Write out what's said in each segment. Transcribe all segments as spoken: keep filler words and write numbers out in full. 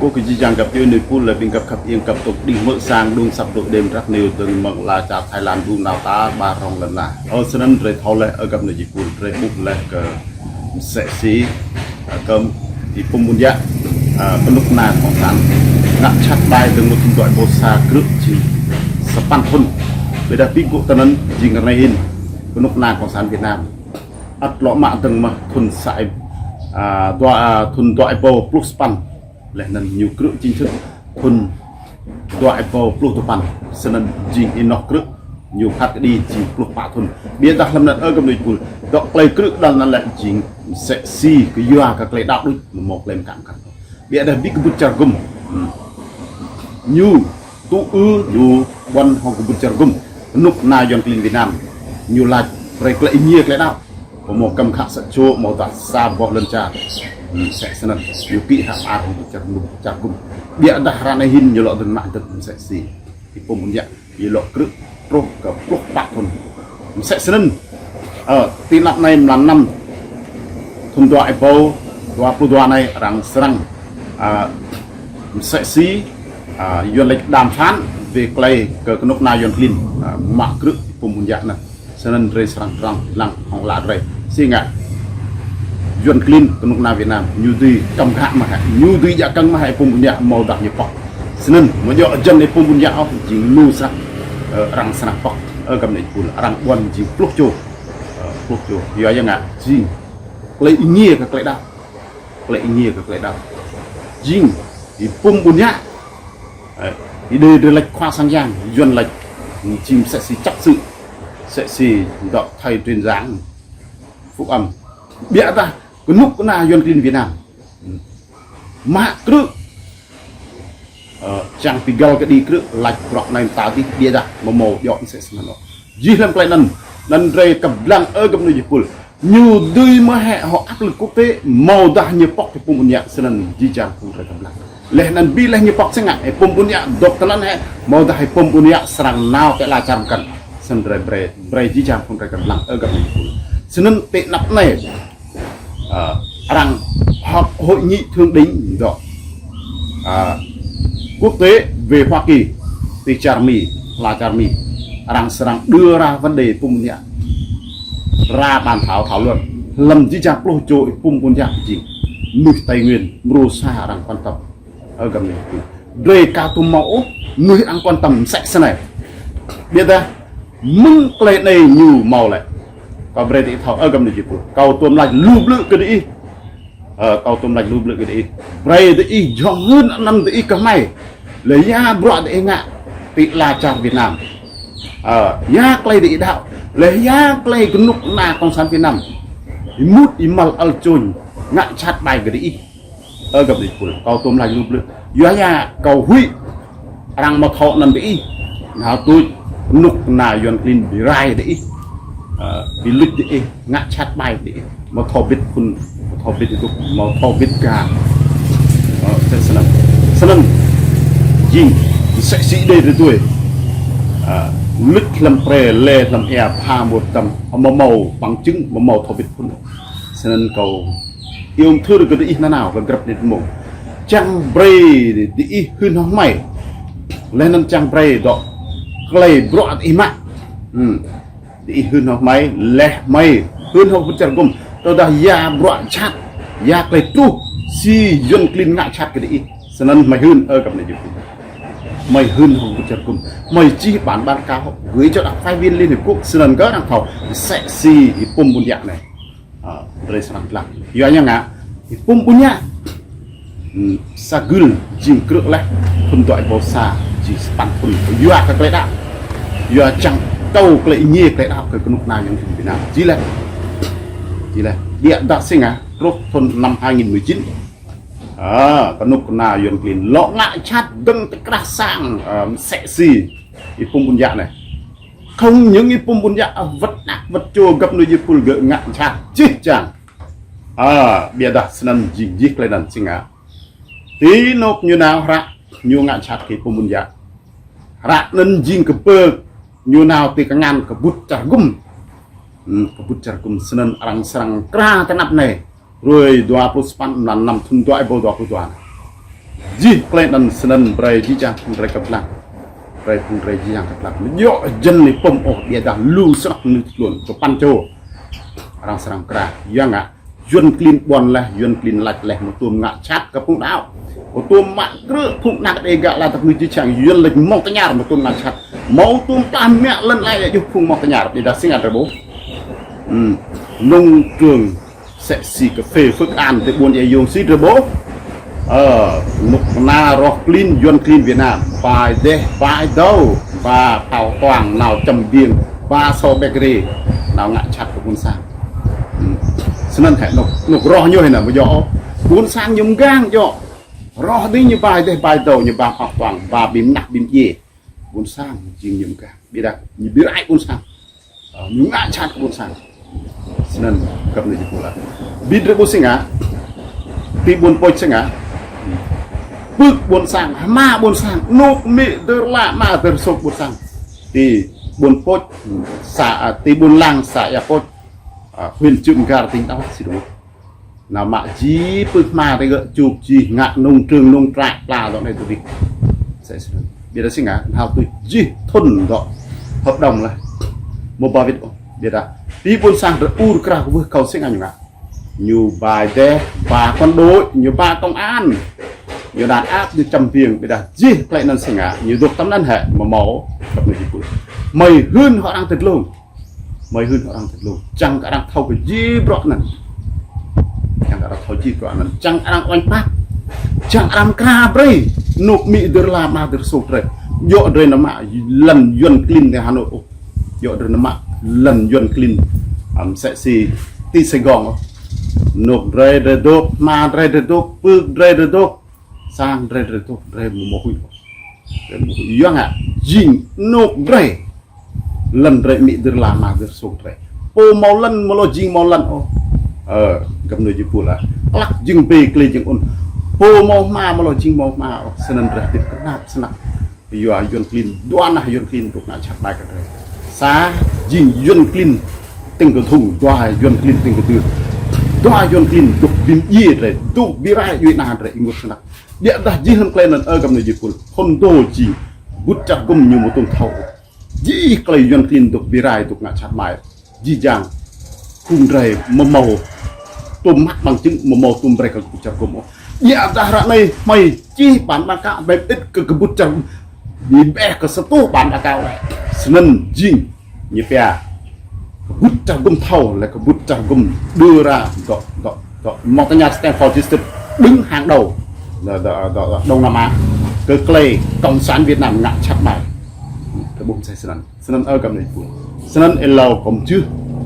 Kơ jih jang găp djuê nui pul leh ƀĭng găp khăp iêng găp tŭk đĭng hmư̆ sang đŭng asăp dôk đêm trăk nui dơ̆ng mơ̆ng ala čar Thái Lan đŭng nao ta ƀar rŏng lăn ala. Ơ snăn drei thâo leh, ơ găp nui jih pul, drei ƀuh leh kơ msĕ si, ơ, kơ Y-Pum Ƀuôn Yă, ơ, knŭk kna cộng sản ngă jhat ƀai dơ̆ng mơ̆ng thŭn dua êbâo sa krư̆ jing sa păn thŭn. Ƀiădah bi gŭ tinăn jing ară anei hĭn knŭk kna cộng sản Việt Nam ăt lŏ mă dơ̆ng mơ̆ng thŭn sa, ơ, dua, ơ, thŭn dua êbâo pluh sa păn. Leh anăn ñu krư̆ jing thŭn, thŭn dua êbâo pluh dua păn, snăn jing ênoh krư̆ ñu phat kđi jing pluh pă thŭn. Ƀiădah hlăm anăn, ơ găp nui pul, dŏ klei krư̆ đăl anăn lĕ jing msĕ si kyua kơ klei đăo đuč, amâo mâo klei mkăn mkăn. Ƀiădah bi kbŭt čar gŭm, hmm, ñu tŭ ư ñu ƀuăn hŏng kbŭt čar gŭm, knŭk kna Yuăn klin Việt Nam, ñu lač brei klei êngiê klei đăo. Amâo mâo kăm khă sa čô, amâodah sa boh lăn čar. Hmm, msĕ snăn. Ñu kĭ hă mơar hŏng čar gŭm, čar gŭm. Ƀiădah ară anei hĭn ñu lŏ dơ̆ng mă dơ̆ng msĕ si Y-Pum Ƀuôn Yă, ñu lŏ krư̆ truh kơ pluh pă thŭn. Msĕ snăn. Ơ, ti anăp anei mlan năm thŭn dua êbâo dua pluh dua anei arăng srăng, ơ, msĕ si, ơ, Yuăn lač đàm phán về klei kơ knŭk kna Yuăn klin, ơ, mă krư̆ Y-Pum Ƀuôn Yă anăn. Snăn drei srăng dlăng, dlăng hŏng ala drei. Si ngă Yuăn klin knŭk kna Việt Nam, ñu dưi kăm khă mơh hĕ, ñu dưi djă kơ̆ng mơh hĕ Y-Pum Ƀuôn Yă amâodah ñu pŏk. Snăn, amâo djŏ hjăn Y-Pum Ƀuôn Yă ôh, jing lu snăk, ơ, arăng srăng pŏk, ơ găp nui pul, arăng ƀuăn jing pluh čô. Ơ, pluh čô. Yua ya ngă, jing klei êngiê kơ klei đăo. Klei êngiê kơ klei đăo. Jing Y-Pum Ƀuôn Yă. Ơ, Y-Đê drei lač khua sang yang, Yuăn lač jing msĕ si chấp sự, msĕ si dŏ thầy truyền giảng phúc âm. Ƀiădah knŭk kna Yuăn klin Việt Nam mă krư̆, ơ, čiăng bi găl kđi krư̆, lač bruă anei mtao dih, ƀiădah amâo mâo djŏ msĕ snăn ôh. Jih hlăm klei anăn, anăn drei kăp dlăng, ơ găp nui jih pul. Ñu dưi mơh hĕ hŏng áp lực quốc tế, amâodah ñu pŏk Y-Pum Ƀuôn Yă, snăn jih jang phung drei kăp dlăng. Leh anăn bi leh ñu pŏk si ngă, Y-Pum Ƀuôn Yă dôk tinăn hĕ, amâodah Y-Pum Ƀuôn Yă srăng nao ti ala čar mkăn. Snăn drei brei, brei jih jang phung drei kăp dlăng, ơ găp nui jih pul. Snăn ti anăp anei, ơ, arăng họp hội nghị thượng đỉnh dŏ, ơ, quốc tế về Hoa Kỳ, ti čar Mi, ala čar Mi. Arăng srăng đưa ra vấn đề Y-Pum Ƀuôn Yă ra bàn thảo, thảo luận. Hlăm jih jang pluh čô Y-Pum Ƀuôn Yă jing mnuih Tây Nguyên mrô sa arăng quan tâm. Ơ găp nui jih pul. Drei ka tuôm mâo ôh mnuih arăng quan tâm msĕ snei. Ƀiădah mơ̆ng klei anei ñu mâo leh. Kâo brei diih thâo, ơ găp nui jih pul. Kâo tuôm lač lu blư̆ kơ diih. Ơ, kâo tuôm lač lu blư̆ kơ diih. Brei diih jhŏng hưn anăn diih kơ hmei. Leh ya bruă diih ngă ti ala čar Việt Nam. Ơ, ya klei diih đăo. Leh ya klei knŭk kna cộng sản Việt Nam êmut êmăl ăl čôñ ngă jhat ƀai kơ diih. Ơ găp nui jih pul, kâo tuôm lač lu blư̆. Yua ya kâo huĭ arăng amâo thâo anăn diih. Nao tuč knŭk kna Yuăn klin bi rai diih. Ơ, bi luč diih, ngă jhat ƀai diih. Amâo thâo bĭt phŭn, amâo thâo bĭt êdŭk, amâo thâo bĭt ga. Ơ, msĕ snăn. Snăn jing msĕ si Y-Đê drei tui. Ơ, luč hlăm pre, leh hlăm êa, pha mŭt tăm, amâo mâo bằng chứng, amâo mâo thâo bĭt phŭn. Snăn kâo iêu mthưr kơ diih nanao kơ grăp anei mơ̆ng. Čiăng brei diih hưn hŏng hmei. Leh anăn čiăng brei dŏ klei bruă diih mă. Hmm. Diih hưn hŏng hmei, leh hmei hưn hŏng kbŭt čar gŭm. Tơdah ya bruă jhat, ya klei truh, si Yuăn klin ngă jhat kơ diih. Snăn hmei hưn, ơ găp nui jih pul. Hmei hưn hŏng kbŭt čar gŭm. Hmei čih bản báo cáo gửi cho đặc phái viên Liên Hiệp Quốc, snăn kơ arăng thâo msĕ si Y-Pum Ƀuôn Yă anei. Ơ, drei srăng dlăng. Yua ya ngă, Y-Pum Ƀuôn Yă, hmm, sa gưl jing krư̆ leh, thŭn dua êbâo sa, jing sa păn thŭn. Yua kơ klei đăo. Yua čiăng tŭ klei êngiê klei đăo kơ knŭk kna Yuăn klin Việt Nam. Jih leh. Jih leh. Ƀiădah si ngă, truh thŭn năm hai nghìn mười chín. Ơ, knŭk kna Yuăn klin lŏ ngă jhat dơ̆ng ti krah sang, ơ, msĕ si Y-Pum Ƀuôn Yă anei. Không những Y-Pum Ƀuôn Yă, wăt anak wăt čô găp nui jih pul gơ̆ ngă jhat jih jang. Ơ, ƀiădah snăn jing jih klei anăn si ngă. Ti anôk ñu nao hră, ñu ngă jhat kơ Y-Pum Ƀuôn Yă. Hră anăn jing kpơ ñu nao ti kngan kbŭt čar gŭm. Hmm, kbŭt čar gŭm snăn arăng srăng kra ti anăp anei. Hruê dua pluh sa păn mlan năm thŭn dua êbâo dua pluh dua. Jih klei anăn snăn brei jih jang phung drei kăp dlăng. Brei phung drei jih jang kăp dlăng. Amâo djŏ jăn ni pŭm ôh, ƀiădah lu snăk nư tluôn, kơ păn čô. Arăng srăng kra, ya ngă, yuăn klin ƀuăn leh, yuăn klin lač leh, amâo tuôm ngă jhat kơ phung đăo. Amâo tuôm mă krư̆ phung anak Đêga leh, tăp nư jih jang, yuăn lač mâo tơñar, amâo tuôm ngă jhat. Amâo tuôm plah mă lăn ala yơh phung mâo tơñar, ƀiădah si ngă drei ƀuh. Hmm. Nông trường sẽ xì cà phê Phước An ti ƀuôn Êa Yông si drei ƀuh. Ơ, knŭk kna roh klin, yuăn klin Việt Nam. Ba êdeh, ba êdâo, ba phao tuang nao čăm biêng, ba sô bek rê, nao ngă jhat kơ ƀuôn sang. Hmm. Snăn hĕ anôk, anôk roh ñu hĕ anăn, amâo djŏ. Ƀuôn sang ñu mgang djŏ. Roh dih ñu ba êdeh, ba êdâo, ñu ba phao tuang, ba bi mnah, bi mdjiê. Ƀuôn sang jing ñu mgang. Ƀiădah ñu bi rai ƀuôn sang. Ơ, ñu ngă jhat kơ ƀuôn sang. Snăn găp anei jih pul ah. Bi drei ƀuh si ngă. Ti ƀuôn Pôč si ngă. Pưk ƀuôn sang, hma ƀuôn sang, anôk amĭ dơr la ama dơr sôk ƀuôn sang. Ti ƀuôn Pôč, xã, à, ti ƀuôn Lang, xã Ea Pôč, à, huyện Cư M'gar, tỉnh Đắk Lắk si dôk. Nao mă jih pưk hma ti gơ̆ čuk jih ngă nông trường nông trại pla dŏ anei dôk dih. Msĕ snăn. Ƀiădah si ngă, nao tui jih thŭn dŏ hợp đồng leh. Amâo ba wĭt ôh. Ƀiădah ti ƀuôn sang drei ur krao kwưh kâo si ngă ñu ngă. Ñu ba êdeh, ba quân đội, ñu ba công an. Ñu đàn áp, ñu čăm biêng, ƀiădah jih klei anăn si ngă, ñu dôk tăm anăn hĕ, amâo mâo, găp anei jih pul. Hmei hưn hŏng arăng ti dlông. Hmei hưn hŏng arăng ti dlông. Čiăng kơ arăng thâo kơ jih bruă anăn. Čiăng kơ arăng thâo jih bruă anăn. Čiăng arăng uêñ pap. Čiăng arăng kra brei. Anôk amĭ dơr la ama dơr sôk drei. Djŏ drei nao mă lăn yuăn klin ti Hà Nội ôh. Djŏ drei nao mă lăn yuăn klin, ăm, msĕ si ti Sài Gòn ôh. Anôk drei drei dôk, hma drei drei dôk, pưk drei drei dôk. Sang drei drei dôk, drei amâo mâo huĭ ôh. Drei amâo mâo huĭ. Ya ngă, jing anôk drei. Lăn drei amĭ dơr la ama dơr sôk drei. Pô mâo lăn, amâo lŏ jing mâo lăn ôh. Ơ, găp anei jih pul ah. Klăk jing bi klei jing ŭn. Pô mâo hma, amâo lŏ jing mâo hma ôh. Snăn drei hdĭp knap snăk. Yua yuăn klin, dua nah yuăn klin dôk ngă jhat ƀai kơ drei. Sa, jing yuăn klin tĭng kơ dhŭng, dua yuăn klin tĭng kơ dưr. Dua yuăn klin dôk bi mdjiê drei, dôk bi rai djuê ana drei ênguôt snăk. Ƀiădah jih hŏng klei anăn ơ găp anei jih pul. Phŭn dô jing, kbŭt čar hgŭm ñu amâo tuôm thâo. Jih klei yuăn klin dôk bi rai dôk ngă jhat ƀai. Jih jang. Phung drei amâo mâo tuôm mă bằng chứng, amâo mâo tuôm brei kơ kbŭt čar hgŭm ôh. Ƀiădah ară anei hmei čih bản báo cáo, hmei mơĭt kơ kbŭt čar hgŭm. Bi ƀeh kơ sa êtuh bản báo cáo leh. Snăn jing ñu pia. Kbŭt čar hgŭm thâo, leh kbŭt čar hgŭm đưa ra dŏ, dŏ, dŏ. Mâo tơña Stanford District đứng hàng đầu. Dŏ, dŏ, dŏ, dŏ, Đông Nam Á. Kơ klei Cộng sản Việt Nam ngă jhat ƀai. Kơ ƀuh msĕ snăn. Snăn ơ găp anei jih pul. Snăn êlâo kâo mjưh,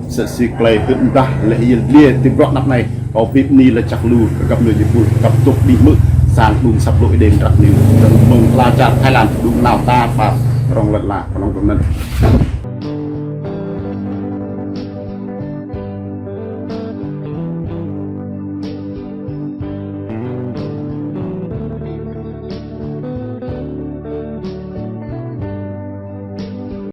msĕ si klei hưn mdah leh yăl dliê ti bruă anăp anei, kâo bi mni lač jăk lu kơ găp anei jih pul, kăp dôk đĭ hmư̆ sang đŭng asăp lu Êđê Mdrak News, dơ̆ng mơ̆ng ala čar Thái Lan, đŭng nao ta pă rŏng lăn ala, knŏng dơ̆ng anăn.